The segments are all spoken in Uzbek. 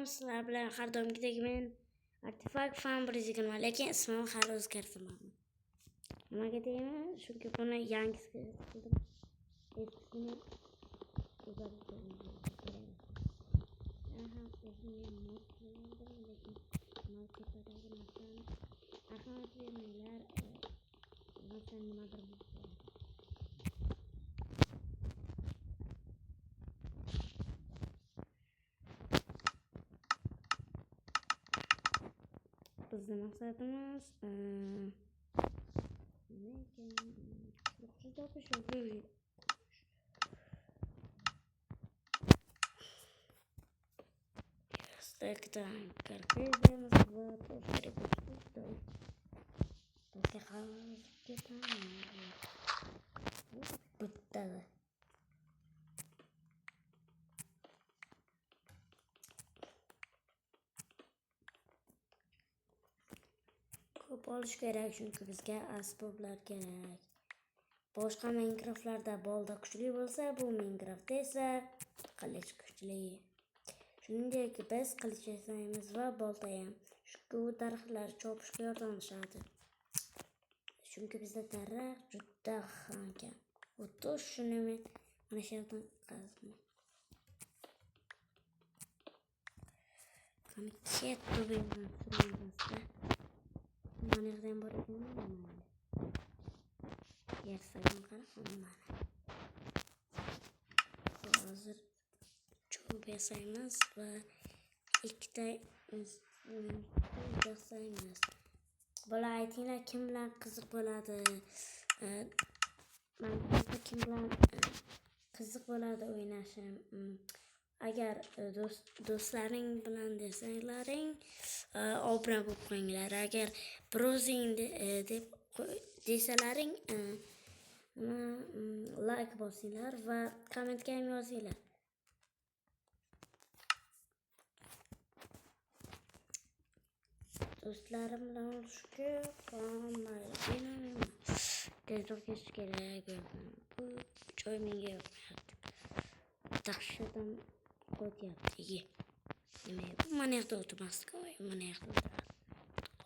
Sizlar bilan har doimgidek men Artefakt Fan 120, lekin ismimni hali o'zgartirmadim. Nimaga deyman? Chunki buni yangisiga qildim. Eskisini o'zgartirdim. Men ham o'zimga mod qilgandim, lekin mod tepadagi narsani ahamiyat bermanglar. Masalan, nimadir bo'lsa. Bizni maqsadimiz nima ekan? Kuchli topish yoki Yastakdan karkaymiz va toshga toshga qazib ketamiz. Bitadi. Ko'p olish kerak, chunki bizga asboblar kerak. Boshqa Minecraftlarda bolta kuchli bo'lsa, bu Minecraftda esa qilich kuchli. Shuningdek, biz qilich yasaymiz va bolta ham. Chunki u daraxtlar chopishga yordamlashadi. Chunki bizda daraxt juda ham kam. O'tdi shuni men mana shu yerdan qazdim. Qani ketdi bu yerdan surmayapti. Mana yerdan bor ekan, mayli. Yersagim qara, mana. Hozir cho'p yasaymiz va ikkita yasaymiz. Bola aytinglar, kim bilan qiziq bo'ladi? Minecraftda kim bilan qiziq bo'ladi o'ynashim? Agar do'stlaring bilan desanglaring, obuna bo'lib qo'yinglar. Agar bir o'zing deb desalaring, nima, like bosinglar va kommentga ham yozinglar. Do'stlarim bilan olishga mayli. Tezroq ketish kerak bu yoqdan. Bu joy menga yoqmayapti. Dahshatdan qo'tyapti. Ye. Nima bu? Mana yoqda o'tirmasdik, voy, mana yoqda o'tirardim.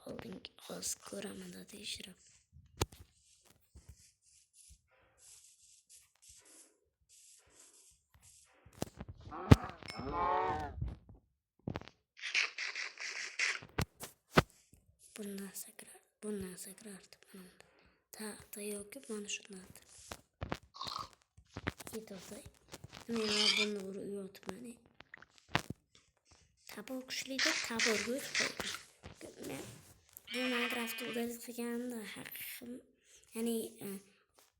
Oldin hozir ko'raman da tekshirib. Bundan sakrar, bundan sakrardim mana bunda. Ta yoki mana shundan. Ketolsa. Men buni urib yotibman. Topor kuchli deb toporga o'tib qo'ydim. Men bu Minecraftni udalить qilganimda haqiqiy, ya'ni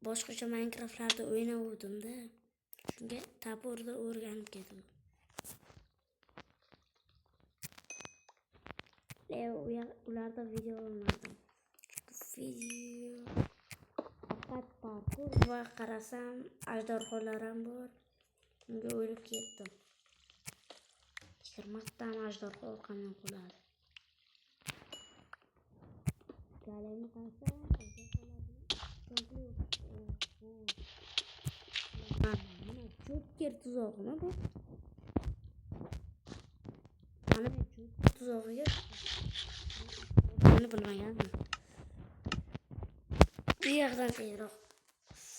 boshqacha Minecraftlarda o'ynavdim-da. Shunga toporda o'rganib ketdim. Ularda video olmadim. Video faqat parkur va qarasam ajdarholar ham bor. Unga o'lib ketdim. 20 ta ajdarho orqamdan quladi. Galemni qarasam, mana Joker tuzog'imi bu? Mana Joker tuzog'iga buni bilmagandim. Bu yoqdan tezroq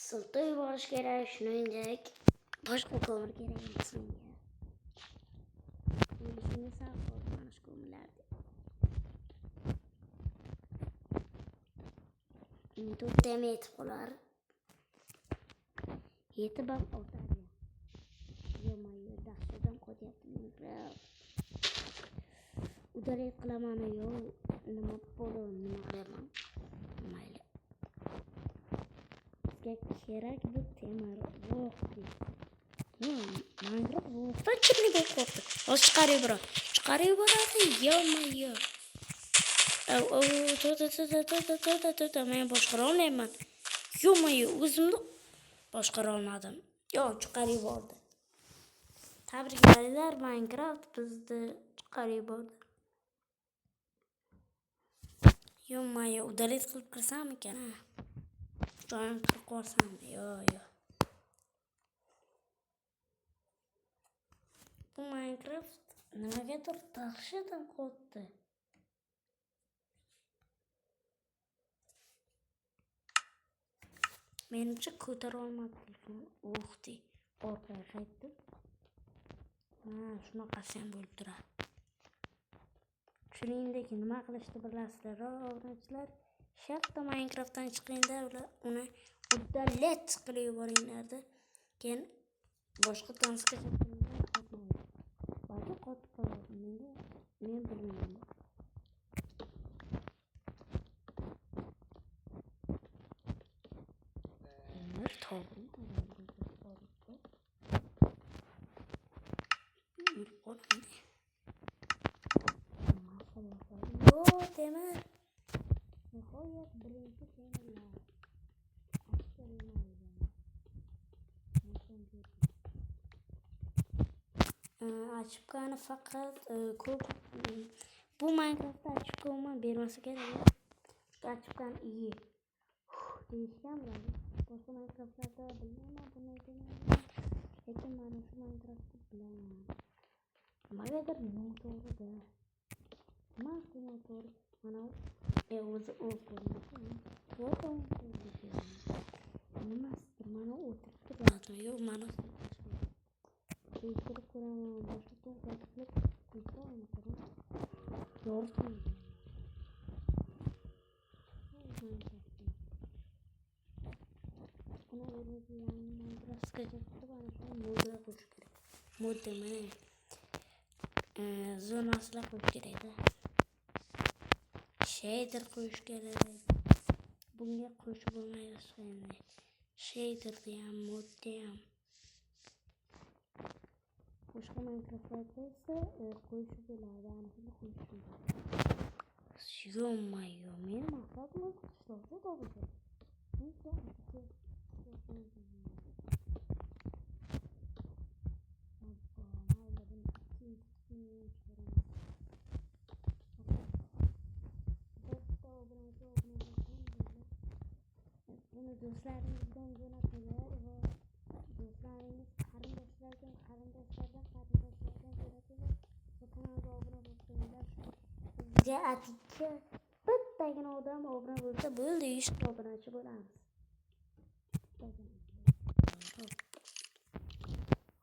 siltab yuborish kerak, shuningdek boshqa ko'mir kerak emas menga. O'lishimga sal qoldi mana shu ko'mirlarni. To'rtta ham yetib qolar. Yetib ham ortadi. Yo-moyo, dahshatdan qotyapti Minecraft. Udalить qilaman yo nima bo'ladi, nima qilaman? Mayli. Bizga kerak bu temir. Voh. Minecraft vohdan chiqib bo'lib qoldi. Hozir chiqarib yuboradi. Chiqarib yuboradi, yo-moyo. To'xta, to'xta, to'xta, to'xta, to'xta, men boshqara olmayman. Yo-moyo, o'zimni boshqara olmadim. Yo, chiqarib yubordi. Tabriklaylar, Minecraft bizni chiqarib yubordi. Yo-moyo, udalить qilib kirsammikan, ha? Joyim qilib qo'ysam, yo, yo. Bu Minecraft Nimagadir dahshatim qotdi. Menimcha ko'tara olmadi telefon. Uxti, orqaga qaytdi. Ha, shunaqasi ham bo'lib turadi. Shuningdek, nima qilishni bilasizlar, obunachilar. Shartta Minecraftdan chiqingda, uni uddalat qilib yuboringlarda. Keyin boshqa tanska qotmaydi. Balki qotib qoladi. Menga men bilmayman. Temir topdim. Yurib qolmaydi. Yo, temir. Nihoyat birinchi temirlar. Achipkani faqat ko'p bu Minecraftda achipka umuman bermasa kerak. Chunki achipkani iyi deyishgan bo'ladi. Boshqa Minecraftlarda bilmayman bunday demayman. Lekin mana shu Minecraftni bilaman. Nimagadir noto'g'ri-da. Nima noto'g'ri? Mana o'zi o'z ko'rinadi. Nimasidir mana o'tiribdi ba'zan. Yo'q, mana tekshirib ko'raman. Boshqa to'xtatib ko'raman. Yoritmaydi. Uni o'rniga yangi Minecraft skachat qilib, ana shuni modlar qo'shish kerak. Mod demang. Zo'r narsalar qo'yish kerak-da. Shader qo'yish kerak. Bunga qo'shib bo'lmaydi endi. Shaderni ham, modni ham. Boshqa Minecraftlarda esa qo'yishib bo'ladi. Ana shuni qo'yish mumkin. Ё-моё, meni maqsadim o'zi qishloqcha topish. Buni do'stlaringizdan jo'natinglar va do'stlaringiz qarindoshlardan, qarindoshlardan, qarindoshlardan jo'natinglar va kanalga obuna bo'lib qo'yinglar. Bizga atikka bittagina odam obuna bo'lsa bo'ldi, 100 ta obunachi bo'lamiz.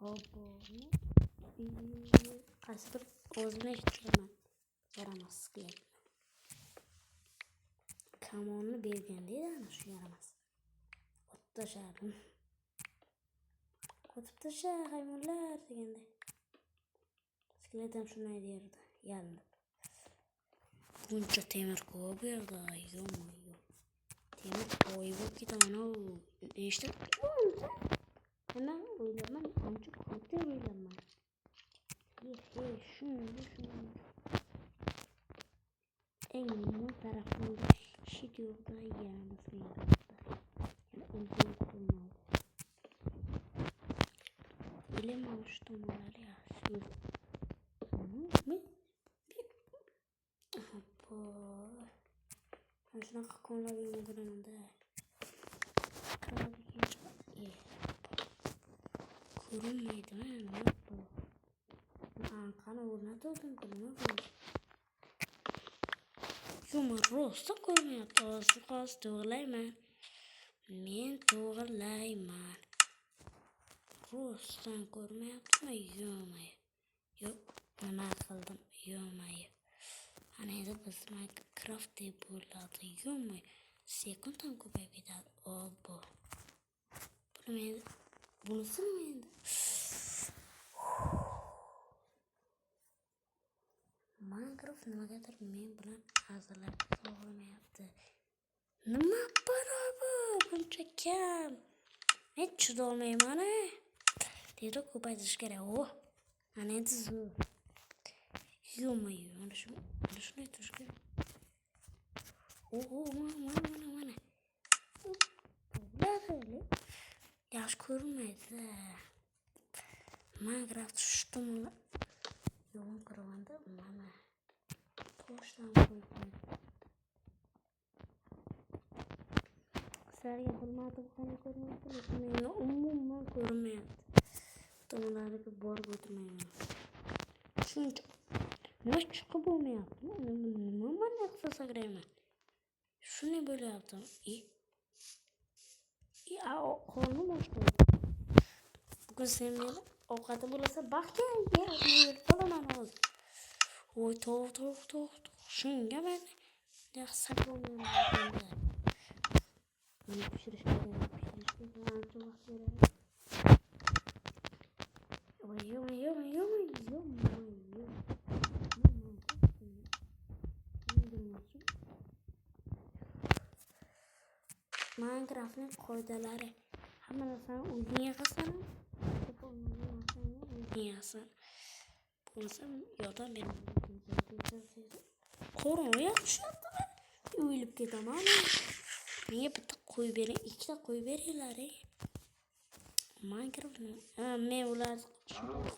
Obuna qaysidir o'zimni eshitganman. Yaramas skeletni. Kamonni bergan deydi ana shu yaramas. Otib tashladim. Otib tashla hayvonlar deganda. Skelet ham shunday derdi, yalinib. Buncha temir ko'p bu yerda, yo-moyo. Temir boy bo'lib ketaman u. Nechta? Nima o'ylayman, ancha ko'p deb o'ylayman. Shunga eng yomon tarafi shit yo'qda yaramas Minecraftda. Yani o'zim ko'rmaydi. Ilm olish tomonlari yaxshi. Hoppa. Mana shunaqa konlar yomon ko'raman-da. Ko'rinmaydi mana bu. Anqani o'rnatdim, nima bu? Yo'q, man rosa ko'rmayapti. Hozir hozir to'g'rilayman. Men to'g'rilayman. Rostdan ko'rmayaptimi? Yo'qmi? Yo'q, nima qildim? Yo'qmi? Ana endi biz Minecraft deb bo'ladi. Yo'qmi? Sekund ham ko'payib ketadi. Obbo. Buni endi bunisi nima endi? Minecraft nimagadir men bilan hazillashib xohlamayapti. Nima balo bu? Buncha kam. Men chidolmayman-a. Tezroq ko'paytirish kerak. Oh. Ana endi zo'r. Yo-moyo, mana shu, mana shunday turish kerak. Oho, mana mana mana. Bo'ladi. Yaxshi ko'rinmaydi. Minecraft shu tomonlar yomon ko'ramanda mana toshdan qo'ygan. Sizlarga bilmadim qanday ko'rinyapti, lekin menga umuman ko'rinmayapti. Tomonlarga borib o'tirmayman. Shuncha nima chiqib bo'lmayapti? Nima man qilsa sakrayman? Shunday bo'lyapti. Qornim och bo'ldi. Bugun sen meni ovqatim bo'lsa baxtga yeb qolaman hozir. Voy, tovuq, tovuq, tovuq. Shunga men yaxshi sakrolmayman. Buni pishirish kerak, pishirish kerak, ancha vaqt kerak. Voy, yo'q, yo'q, yo'q, yo'q, yo'q. Minecraftning qoidalari. Hamma narsani o'zing yig'asan, ko'p narsani o'zing yig'asan. Bo'lmasa yordam bermaydi. Qorong'i tushyaptimi? O'lib ketaman. Menga bitta qo'yib bering, ikkita qo'yib beringlar. Minecraft men ularni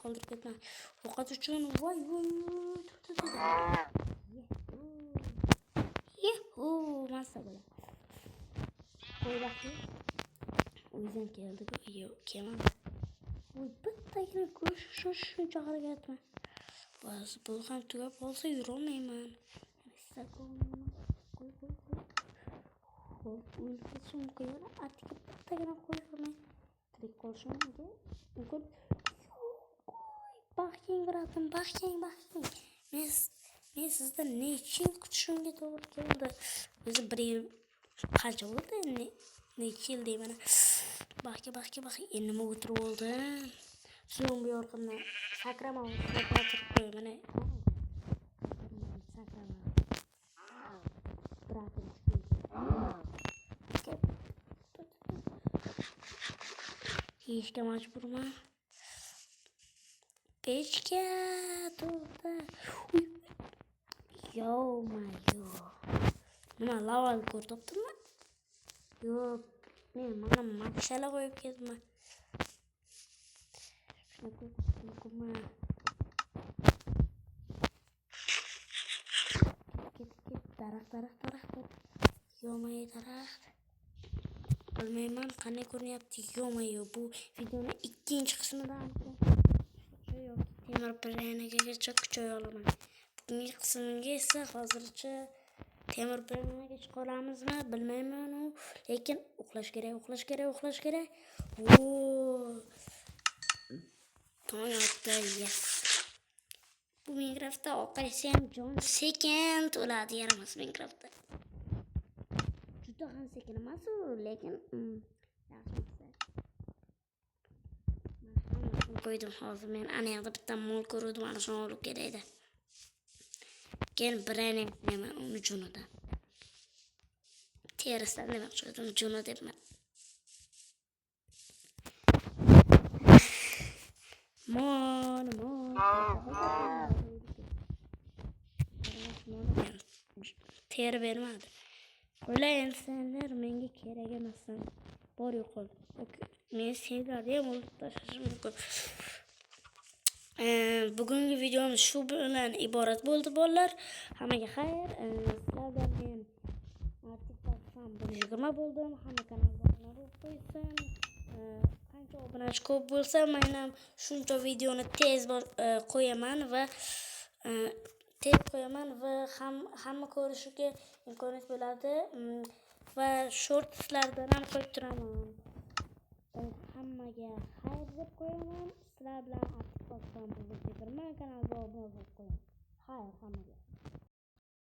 qoldirib ketman. Ovqat uchun voy voy voy. Yehu, massa bo'ladi. Qo'y baxtli. O'zim keldi-ku, yo'q, kelmadi. Voy, bittagina go'sht uchun shuncha harakatmi? Bas, bu ham tugab qolsa yurolmayman. Qo'y, qo'y, qo'y. Xo'p, o'lib ketishim mumkin. Yana atga bittagina qo'y ko'rmay tirik qolishim mumkin. Qo'y, baxting, bratim, baxting, baxting. Men sizdan necha yil kutishimga to'g'ri keldi. O'zi bir yil qancha bo'ldi endi? Necha yil deyman. Baxtga, baxtga, baxtga. Endi nima o'tirib oldim? Zombi orqamdan sakrama, sakrab turib qo'y, mana. Sakrama. Bratim. Ket. Yeyishga majburman. Pechka, to'xta. Uy. Ё-моё. Nima, lavani ko'rib? Yo'q, men mana mashala qo'yib ketman. Shuni ko'rma. Ket, ket, daraxt, daraxt, daraxt. Ё-моё, daraxt. Bilmayman qanday ko'rinyapti. Ё-моё, bu videoni ikkinchi qismida yoki temir pryanigagacha kuchaya olaman. Bugungi qismga esa hozircha temir pryanikaga chiqa bilmayman u, lekin uxlash kerak, uxlash kerak, uxlash kerak. O! Tong otdi, yes. Bu Minecraftda ovqat yesa ham jon sekin to'ladi, yaramas Minecraftda. Juda ham sekin emas u, lekin yaxshi. Qo'ydim hozir men ana yoqda bitta mol ko'ruvdim, ana shuni olib kelaydi. Keyin birini yeyman uni junidan. Terisidan demoqchi edim, juni debman. Mol, mol. Teri bermadi. Qo'ylar endi senlar menga kerak emassan. Bor yo'qol. Men senlarni ham o'ldirib tashlashim mumkin. Bugungi videomiz shu bilan iborat bo'ldi, bolalar. Hammaga xayr. Sizlar bilan men Artik 120 bo'ldim. Hamma kanalga obuna bo'lib qo'ysin. Qancha obunachi ko'p bo'lsa, men ham shuncha videoni tez qo'yaman va tez qo'yaman va hamma ko'rishiga imkoniyat bo'ladi va shortslardan ham qo'yib turaman. Hammaga xayr deb qo'yaman. Sizlar bilan Artik 120 kanalga obuna bo'lib qo'ying.